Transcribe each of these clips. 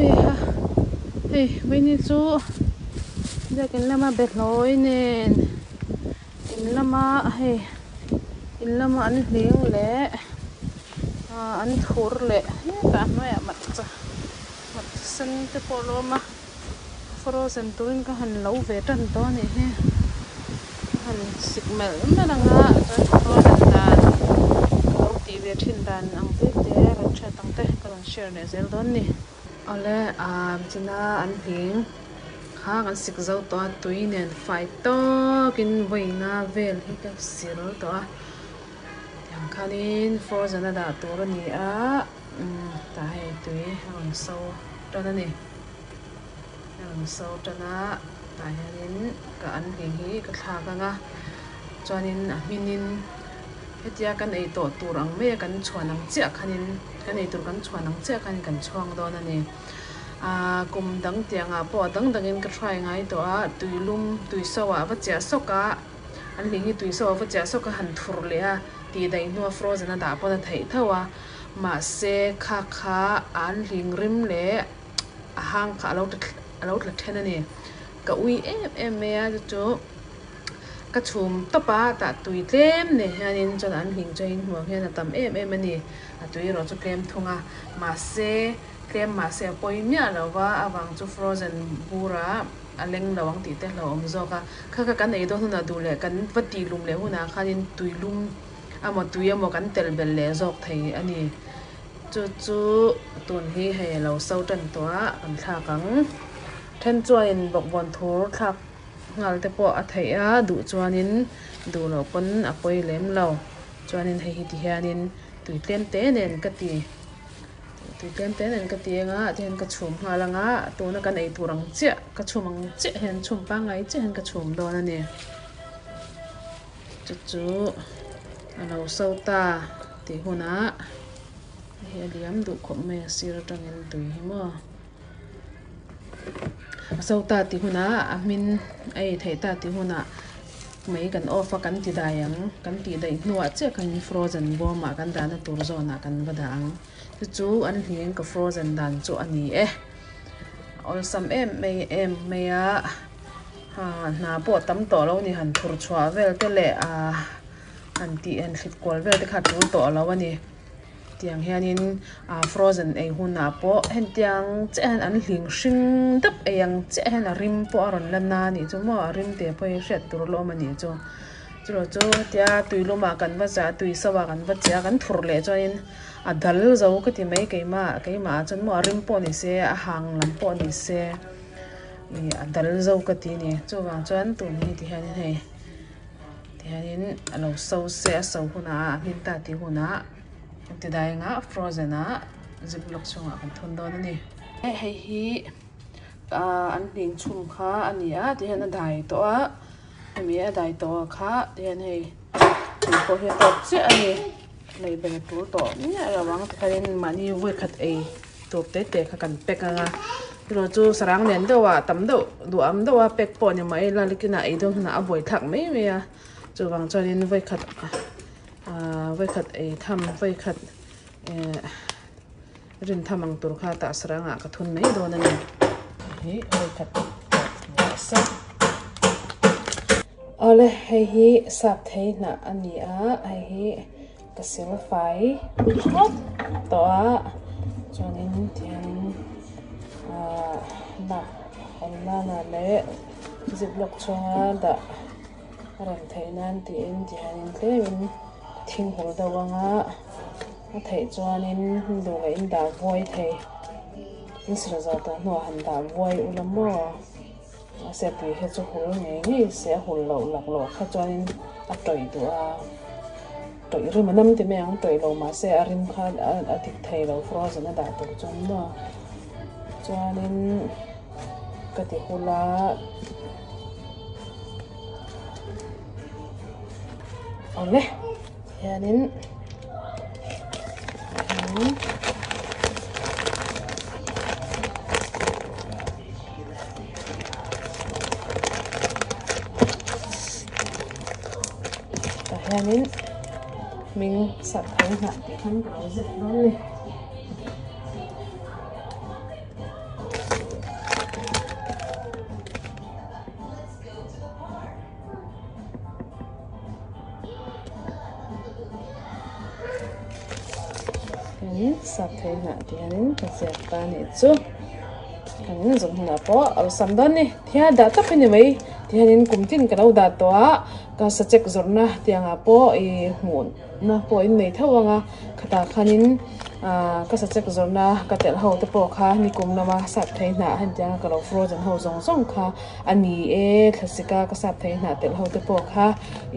Heiha hei vawiini chu biakin lama behlawi nen in lama hei in lama an hling leh ah an thur leh hetah hnuaiah hmarcha hmarcha sen te pawh a lo awm a frozen turin ka han lo ve tan tawh a nih hi ka han sik melh melh ang a chuan frozen dan ka lo tih ve thin dan ang te te rawn hriat ang te ka rawn share leh zel dawn a ni. Awle ah china an hling kha kan sik zo tawh a tui nen fai tawkin vawiina vel hi ka sil tawh a tiang khanin frozen a dah tur a ni a umm tah hei tui a rawn so tan a ni a rawn so tan a tah hianin ka an hling hi ka thlak ang a chuanin a hminin hetia kan ei tawh tur ang mai a kan chhuan ang chiah khanin kan ei tur kan chhuan ang chiah khanin kan chhuang dawn a ni ahh kum dang tiang ah pawh a dang dangin ka hruai ngai tawh a tuilum tui so ah va chiah sawk a an hling hi tui so ah va chiah sawk a han thur leh a tih daih hnua frozen a dah pawn a theih tho a mahse kha kha an hling rim leh a hang kha alo a lo tla then a ni ka ui em em mai a chu chu. Ka chhum tawp a, tah tui tlem nei hianin chuan an hling chu a inhmuh ang hian a tam em em a ni. A tui erawh chu tlem thung a, mahse tlem mahse a pawi miah lo va, avang chu frozen bura a leng lo ang tih te hlauhawm zawk a. Kha kha kan ei dawn hunah duh leh kan va tih lum leh hunah khanin tui lum emaw tui emaw kan telh belh leh zawk thei a ni. Chu chu tun hi hei a lo so tan tawh a, kan thlak ang. Then chuanin bawkbawn thur thlak. Nghal te pawh a theih a, duh chuanin duh loh pawn a pawi lem lo. Chuanin hei hi ti hianin tui tlem te nen ka ti, tui tlem te nen ka ti anga tihian ka chhum nghal anga tuna kan ei tur ang chiah ka chhum ang chiah hian chhum pangngai chiah hian ka chhum dawn a ni. Chu chu a lo so ta tih hunah hei hi a liam duh khawp mai a sir atangin tui hi maw. A so ta tih hunah a hmin a ei theih ta tih hunah mei kan off a kan ti dai ang kan tih daih hnuah chiah khan frozen bawmah kan dahna tur zawnah kan va dah ang chu chu an hling ka frozen dan chu a ni e a awlsam em mai em mai a ha hna pawh tam tawh lo ni han thur chhuah vel te leh ah han tih han thlit kual vel te kha a tul tawh lo a ni. Tiang hianin ah frozen ei hunah pawh hetiang chiah hian an hling hring dap ei ang chiah hian a rim pawh a rawn la na a nih chu maw a rim te pawh hi hriat tur a lawm a nih chu chutah chu hetia tui lumah kan va chah tui so ah kan va cheh a kan thur leh chuanin a dal zo ka ti mai keimah keimah ah chuan maw a rim pawh ni se a hang lam pawh ni se ih a dal zo ka ti a ni chuvang chuan tun hi ti hianin hei. Tihianin a lo so se a so hunah a hmin ta tih hunah kan ti dai anga frozen ah zip lock chhungah kan thun dawn a ni. Hei hi ah an hling chhum kha a ni a tihian a dai tawh a hemi a dai tawh kha tihian hei tui pawh hi a tawk chiah a ni ngaihbel a tul tawh miah lo ang tikhanin mahni vawikhat ei tur te te kha kan pack anga erawh chu sarang lian deuh ah tam deuh duham deuh a pack pawh ni mai ila lekin ah ei dawn hunah a buai thlak mai mai a chuvang chuanin vawikhat ah vawikhat ei tham vawikhat eh rin tham ang tur kha tah sarang ah ka thun mai dawn a ni hi vawikhat se awle hei hi sap thei hnah a ni a hei hi. Ka sil fai thlawp tawh a chuanin tihianin ahh lak awm nana leh zip lock chhunga dah a rawn theih nan tiin tihianin tlemin thing hul deuh anga a theih chuanin duh leh in dah vuai thei in sil zawh tawh hnuah han dah vuai ula maw mahse tui hi chu hul ngei ngei se a hul loh laklawh kha chuanin a tawih duh a. Tawih rim a nam ti mai ang tawih lo mahse a rim kha a dik thei lo frozen a dah tur chuan maw chuanin ka ti hul a awle hianin Tah hianin hming sat thei hnah tih khan ka lo zep dawn a ni. Sap thei hnah ti hianin ka ziak ta a nih chu. Kan zawm hunah pawh a awlsam dawn ni. Tihian dah tawp i ni mai. Tihianin kum tin ka lo dah tawh a, ka sachek zawrhna tiangah pawh i hmuhna pawh in nei tho ang a. Khatah khanin aah ka sachek zawrhna ka telh ho te pawh kha nikum lama sap thei hnah hetianga ka lo frozen ho zawng zawng kha a ni e. Thlasika ka sap thei hnah telh ho te pawh kha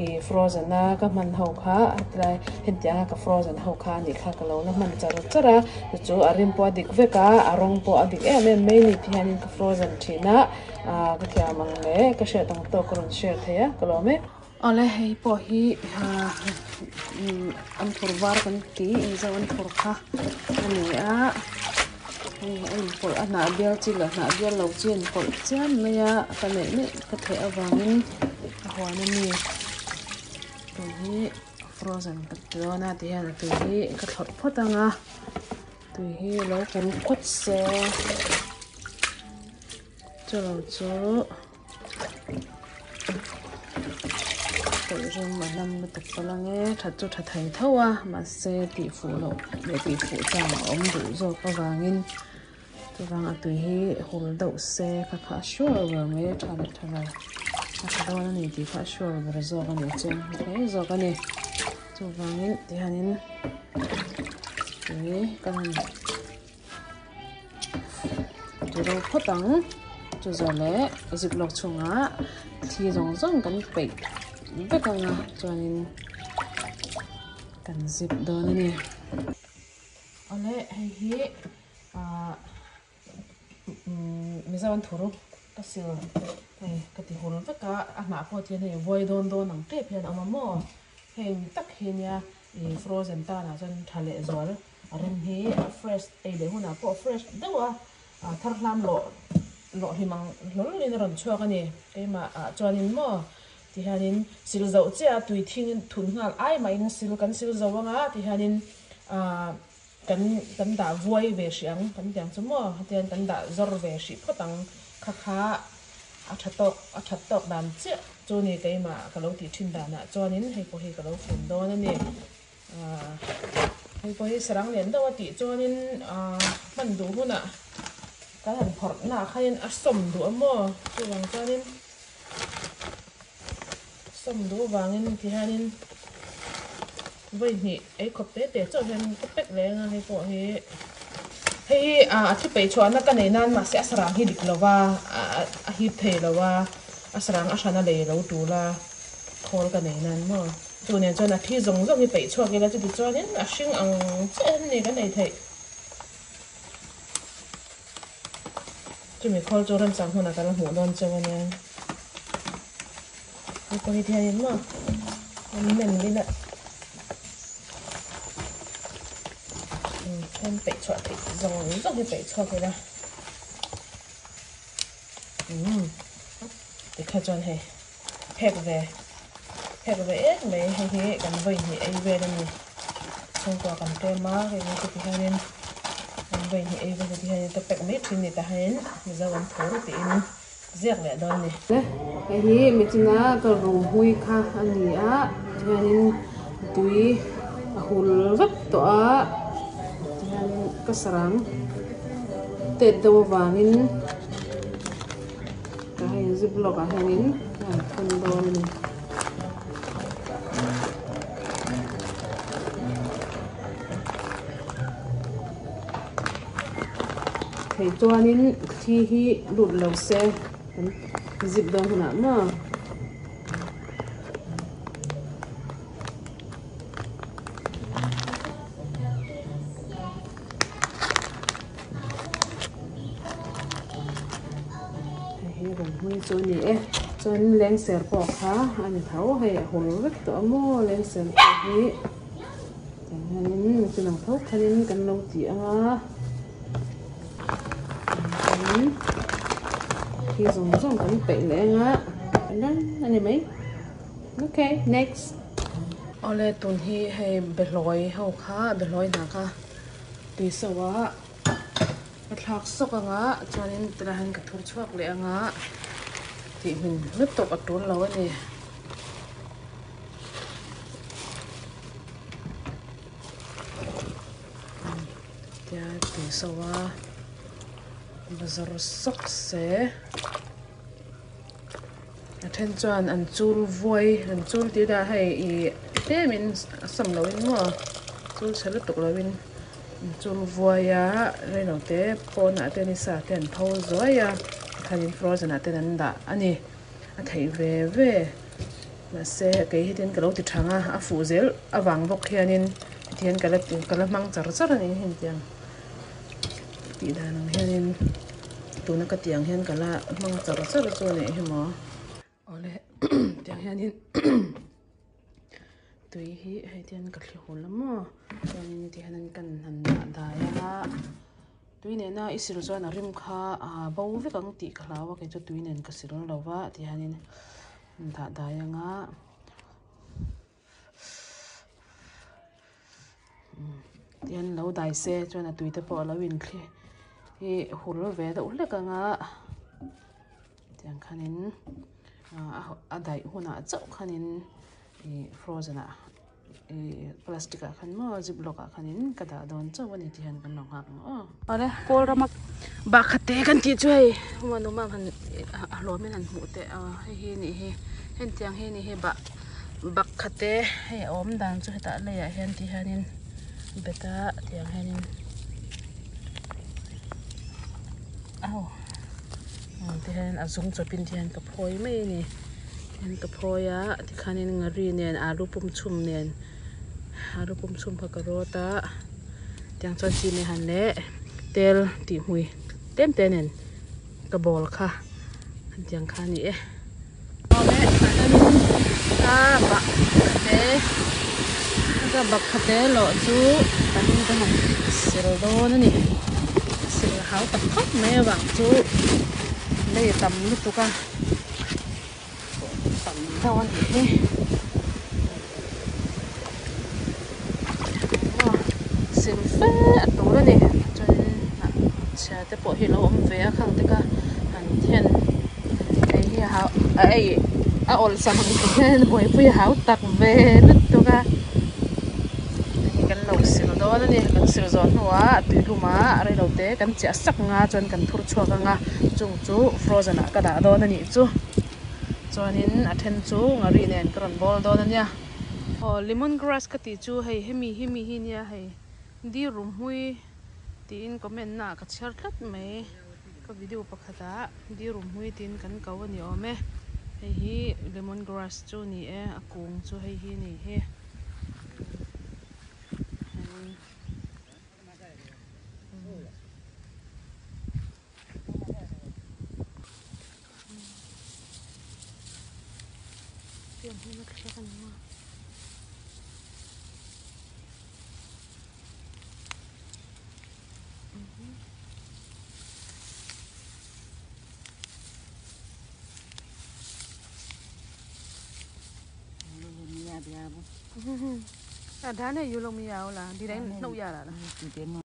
ih frozen a ka hman ho kha hetilai hetianga ka frozen ho kha a nih kha ka lo la hman char char a chu chu a rim pawh a dik vek a a rawng pawh a dik em em mai a ni tihianin ka frozen thin a aah ka thiam ang leh ka hriat ang tawk ka rawn share thei a ka lawm e. Awle hei pawh hi ah umm an phur var kan ti mizo an phur kha a ni a hei a inpawlh a hnah bial chi leh hnah bial lo chi a inpawlh chiam mai a ka neih neih ka theih avangin a huan ami tui hi frozen ka ti dawn a tihian a tui hi ka thlawrh phawt ang a tui hi lo kawm phawt se chulo chu. Tawlhrawm a hnam lutuk palh ang e that chu tha thei tho a mahse tih fuh loh leh tih fuh chang a awm duh zawk avangin chuvang a tui hi hul deuh se kha kha a sure ber mai a tha leh tha lo a tha dawn a ni tih kha a sure ber zawk a ni a chiang hle zawk a ni chuvangin tihianin tui ka han. Ti ro phawt ang chu zawh leh zip lawk chhungah thli zawng zawng kan peih vek ang a chuanin kan zip dawn a ni. Awle hei hi ahh Mizoram thur ka sil hei ka ti hul vek a a hnah pawh chuan hei vuai dawn dawn ang tep hian a awm a maw heng tak hi nia ih frozen tanah chuan tha leh zual. A rim hi a fresh ei leh hunah pawh fresh deuh a, thar hlam lawh lawh hlim ang hlawl in a rawn chhuak a ni. Keimah ah chuanin maw ti hianin sil zoh chiah a tui thing thun nghal ai mahin sil kan sil zo anga ti hianin ah kan kan dah vuai ve hrih ang kan ti ang chu maw hetiang kan dah zawr ve hrih phawt ang kha kha a tha tawk a that tawk dan chiah chu ni keimah ka lo tih thin danah chuanin hei pawh hi ka lo fun dawn a ni. Hei pawh hi sarang lian deuh a tih chuanin hman duh hunah kan han phawrh naah khanin a sawm duh a maw chuvang chuanin sawm duh vangin tihianin vawi hnih ei khawp te te chauh hian ka pack leh ang a hei pawh hi hei hi a thi peih chhuahna ka nei nan mahse a sarang hi dik lo va a hip thei lo a a sarang a hrana lei lo tul a khawl ka nei nan maw. Chu nen chuan a thi zawng zawng hi peih chhuak ila chuti chuanin a hring ang chiah hian ni kan ei theih. Chumi khawl chu remchang hmunah kan la hmuh dawn cheu ania. Hei pawh hi tihianin maw an nem ila then peih chhuah theih zawng zawng hi peih chhuak ila. Umm tikha chuan hei. Phek ve phek ve em mai hei hi kan vawi hnih ei vel a ni chhungkua kan tlem a hei hi chuti hianin kan vawi hnih ei vel chuti hianin ka pack mai thin ni tah hianin mizo an phur tiin ziak leh dawn a ni. Hei hi michina ka ruhmui kha a ni a tihianin tui a hul vek tawh a tihianin ka sarang tet deuh avangin. Tah hei zip lock ah hianin a han thun dawn a ni. Thei chuanin thli hi lut lo se kan zip dawn hunah maw. Hei hi rawn hmui chu a ni e chuan lengser pawh kha a ni tho hei a hul vek tawh a maw lengser pawh hi tiang hianin chu lang tho khanin kan lo ti ang a chuan khi zawng zawng kan peih leh ang a a ni mai okay next. Awle tun hi hei behlawi ho kha behlawi hna kha tui so a ka thlak sawk ang a chuanin tilai hian ka thur chhuak leh ang a tih hmin lutuk a tul lo a ni. so a bazar sawk se a then chuan an chul vuai an chul tih ila hei ih tlem in sam lo in maw chul chhe lutuk lo in an chul vuai a reilo te pawnah te nisa te an pho zuai a tikhanin frozen ah ten an dah a ni a theih ve ve mahse kei hitin ka lo ti thang a a fuh zel avang bawk hianin hetiang ka la ka la hmang char char a ni hetiang tih dan ang hianin tuna ka tih ang hian ka la hmang char char chu a nih hi maw awle tiang hianin tui hi hei tian ka thli hul a maw chuanin tihian kan han dah dai a tui nena i sil chuan a rim kha a bo vek ang tih ka hlau a kei chu tui nen ka sil lo va tihianin dah dai anga. Tihian lo dai se chuan a tui te pawh a lo inthli ih hul ve deuh hlek ang a tiang khanin a daih hunah chauh khanin ih frozen ah ih plastic ah khan maw zip lock ah khanin ka dah dawn chauh a ni tih hian kan lo nghak ang aw. Awle kawl rama bakha te kan tih chu hei humanuma han a hlawmin han hmuh teh a hei hi nih hi hetiang hi nih hi bah. Bakha te hei a awm dan chu hetah leiah hian ti hianin bet a tiang hianin aw ti hian a zung chawpin ti hian ka phawi mai a ni tihian ka phawi a tikhanin ngari nen alu pum chhum nen alu pum chhum kha ka rawt a tiang chuan chi mai han leh tel tih hmui tlem te nen ka bawl kha tiang kha a ni e. Ka bakhate lawh chu kan ka han sil dawn a ni sil hau tak khawp mai avang chu lei tam lutuk a tam deuh a nih hi sil fe a tur a ni chuanin chhia te pawh hi a lo awm ve a khang te kha han then hei hi a a ei a awlsam ang tur hian buaipui a hau tak ve lutuk a hei kan lo sil dawn a ni kan sil zawh hnuah tuilum ah reilo te kan chiah sak ang a chuan kan thur chhuak ang a chung chu frozen ah ka dah dawn a nih chu chuanin a then chu ngari nen ka rawn bawl dawn a nia aw lemon grass ka tih chu hei hemi hemi hi nia hei di rumhmui tiin comment na ah ka chhiar tlat mai. Ka video pakhatah Dirumhmui tiin kan ko a ni awm e. Hei hi lemon grass chu a ni e, a kung chu hei hi a ni hi.